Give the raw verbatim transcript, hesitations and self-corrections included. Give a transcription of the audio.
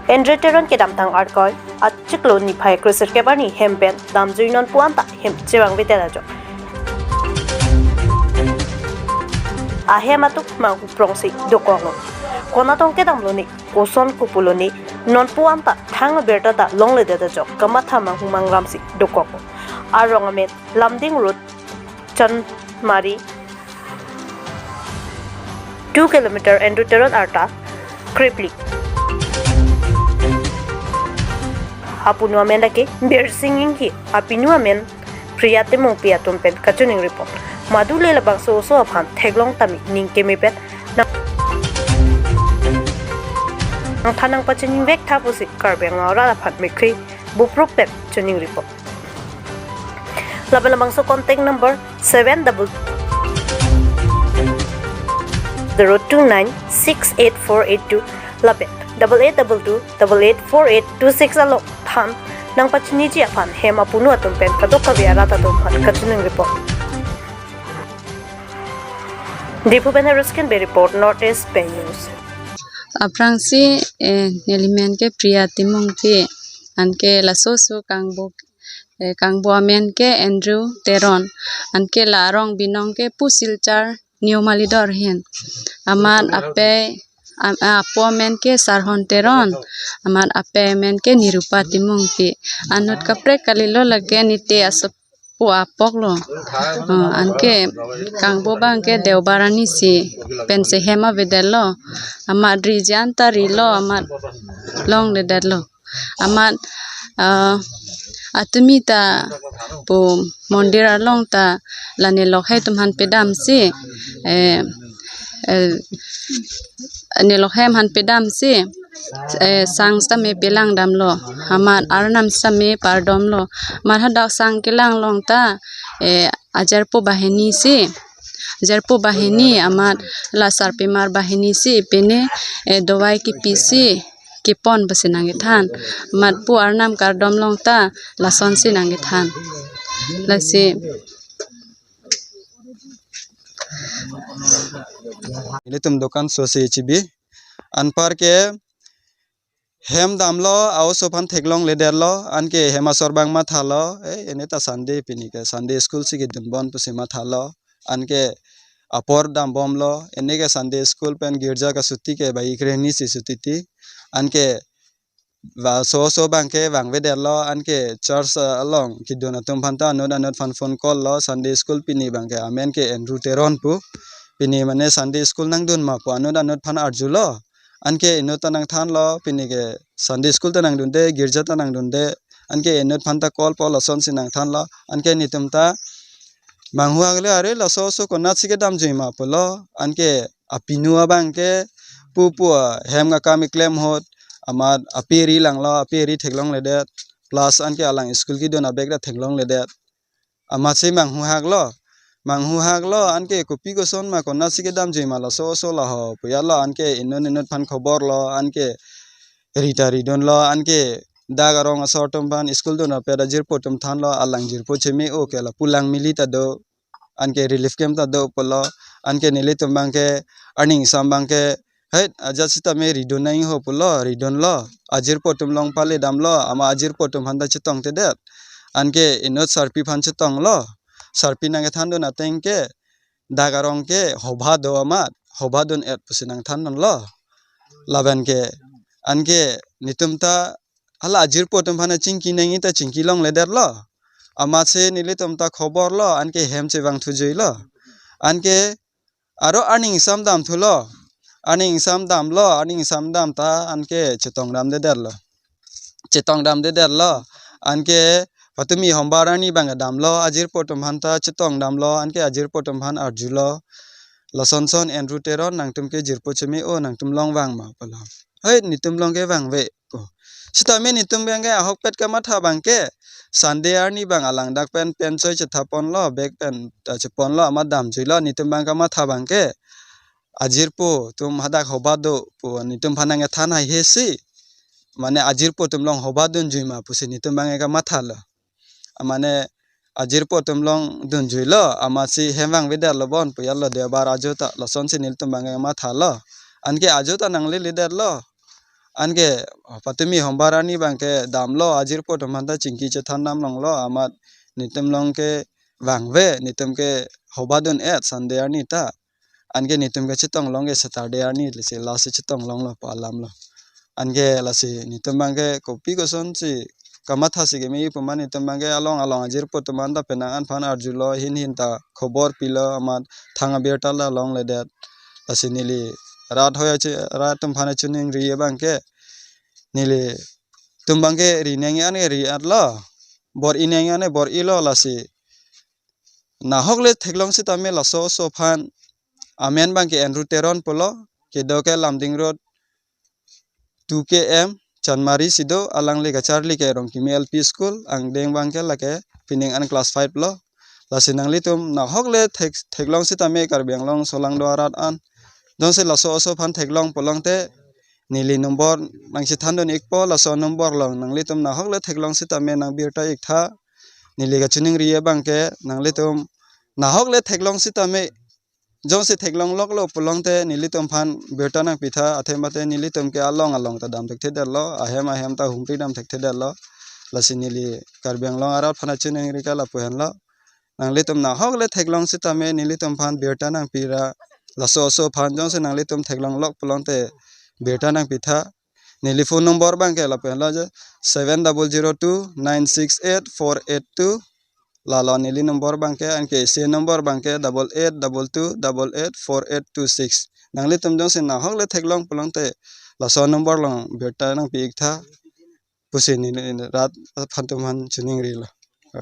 Andrew Teron kedamtang Arkoi achiklo niphai kresirkep arni hem pen damjui non pu anta hem chevangvedet ajok. Ahem atum manghu prongsi dokoklo. Konatong kedamlo ne, koson kopulo ne, non pu anta thang abirta ta longledet ajok kamatha manghu mangramsi dokoklo. Arong amen Lumding Road, Chanmari, two kilometer Andrew Teron arta Kripli. Apunu amen lake Birsing Inghi, apinu amen Priya Timungpi atum pen kachiningri report. Madu le labangso oso aphan theklong tame ning keme pen nang, nangthan nangpachiningvek tha pusi Karbi Anglong arat aphan mekri buprup pen chiningri report. Lapen labangso contact number seven double zero two nine six eight four eight two lapen double eight double two double eight four eight two six along than nangpachiniji aphan hem apunu atum pen kadokave arat atum aphan kachiningri report. Diphu pen Ruskin Bey report, North East Pei News. Aphrangsi, eh, neli men ke Priya Timungpi, anke laso oso kangbo, eh, kangbo amen ke Andrew Teron, anke la arong binong ke Pu Silchar New Malidor hin. Amat ape, am-, apo amen ke Sarhon Teron, amat ape amen ke Nirupa Timungpi. Anut kaprek kalilo, lake nite asap pu apoklo. Oh, anke kangbo abang ke Deobar arni si pensi hem avedetlo. Amat riji anta rilo, amat longledetlo. Amat, ah, atumi ta pu mondir along ta la nelok he atum aphan pedamsi, eh, eh, nelok hem aphan pedamsi, eh, sang sitame pelang damlo, amat arnam sitame pardomlo, amat hadak sang kelang along ta, eh, ajarpo banghini si, ajarpo banghini, amat la sarpimar banghini si pine, eh, dovai kepisi kepon pusi nangkethan, amat pu arnam kardom along ta lasonsi nangkethan. Lasi ilitum dokan sosi chibi. Anpar ke hem damlo, a-oso aphan theklongledetlo, anke hem asor abang mathalo, eh, ene ta Sunday pini ke Sunday school si kedun bon pusi mathalo, anke apor dambomlo, ene ke Sunday school pen girja kasuti ke bai krehini si suti ti, anke va so so abang ke vangvedetlo, anke church, ah, along kedun atum aphan ta anut anut aphan phone call lo, Sunday school pini abang ke amen ke Andrew Teron pu. Pini mane Sunday school nangdun ma pu anut anut aphan arjulo. Anke inut ta nangthanlo, pini ke Sunday school ta nangdunde, girja ta nangdunde. Anke inut aphan ta call po lasonsi nangthanlo. Anke nitum ta manghu haklo, are laso oso konatsi kedamjui ma pulo. Anke apinu abang ke pupu, ah, hem akam keklem ahut amat ape ri langlo, ape ri theklongledet, plus anke alang school kedun abag ta theklongledet. Amatsi manghu haklo. Manghu haklo, anke kopi koson ma konatsi kedamjui ma laso oso laho pu ya lo, anke inut inut aphan khobor lo, anke ri ta ridunlo, anke dak arong asor atum aphan, school dun apet ajirpo atum thanlo, alang jirpo cheme-o ke lapu Langmili ta do, anke relief camp ta do pulo, anke nelitum abang ke, arni ingsam abang ke, hei, ajat sitame ridun nangji ho pulo, ridunlo, ajirpo atum along pale damlo, amat ajirpo atum aphan ta chetongtedet. Anke inut sarpi aphan chetonglo, sarpi nangkethandun ateng ke, dak arong ke hobha do amat, hobha dun-et pusi nangthandunlo. Lapen ke, anke nitum ta hala ajirpo atum aphan chingki nangji ta chingki longledetlo. Amatsi nelitum ta khobor lo, anke hem chevangthujuilo. Anke aro arni ingsam damthulo. Arni ingsam damlo, arni ingsam dam ta anke chetongdamdedetlo. Chetongdamdedetlo. Anke patumi hombar arni abang damlo, ajirpo atum aphan ta chetongdamlo, anke ajirpo atum aphan arjulo. Lasonson Andrew Teron, nangtum ke jirpo cheme-o, nangtum along vang ma pulo. Hei, nitum along ke vangve pu. Sitame nitum abang ke ahokpet kamatha abang ke, Sunday arni abang alang dak pen pen choi chethaponlo, bag pen ta cheponlo, amat damjuilo, nitum abang kamatha abang ke ajirpo atum hadak hobha do pu nitum aphan nangkethan haihe si, mane ajirpo atum along hobha dunjui ma pusi nitum abang ke kamathalo. Mane ajirpo atum along dunjuilo, amatsi hem vangvedetlo bon pu ya lo, Deobar ajo ta, lasonsi nelitum abang ke mathalo. Anke ajo ta nangleledetlo. Anke patumi hombar arni abangke damlo, ajirpo atum aphanta chingki chethan dam longlo, amat netum along ke vangve, netum ke hoba dun-et Sunday arni ta. Anke netum ke chetong long ke Saturday arni lasi, lasi chetong longlo pu alam lo. Anke lasi netum abangke kopi kosonsi kamathasi keme pu ma, netum abangke along along ajirpo atum aphanta penang an aphan arjulo, hin hin ta khobor pilo, amat thang abirta la longledet. Lasi neli rat hoi achi, rat atum aphan achiningri abangke, nelitum abangke ri nangji an ri-etlo, bor-i nangji an bor-ilo, lasi nahok le theklong sitame laso oso aphan. Amen abangke Andrew Teron pulo, kedo ke Lumding Road two K M, Chanmari si do, alangli kacharli ke Rongkimi L P School, angdeng abangke lake pining an class five lo. Lasi nanglitum nahok le thek, theklong sitame Karbi Anglong aso along do arat an jongsi laso oso aphan theklong pulote neli number nangchethan dun ikpo, laso number along nanglitum nahok le theklong sitame nangbirta iktha. Neli kachiningri abangke nanglitum nahok le theklong sitame, jongsi theklong loklo pulote nelitum aphan birta nangpitha, athe mate nelitum ke along along ta dam thekthedetlo, ahem ahem ta humri dam thekthedetlo. Lasi neli Karbi Anglong arat aphan achiningri ke lapu henlo. Nanglitum nahok le theklong sitame nelitum aphan birta nangpira, laso oso aphan jongsi nanglitum theklong lok pulote birta nangpitha. Neli phone number abangke lapu henlo je, seven double zero two nine six eight four eight two. Lalo neli number abangke, anke isi number abangke double eight double two double eight four eight two six. Nanglitum jongsi nahok le theklong pulote laso number along birta nangpi iktha pusi neli rat aphan atum aphan chiningrilo.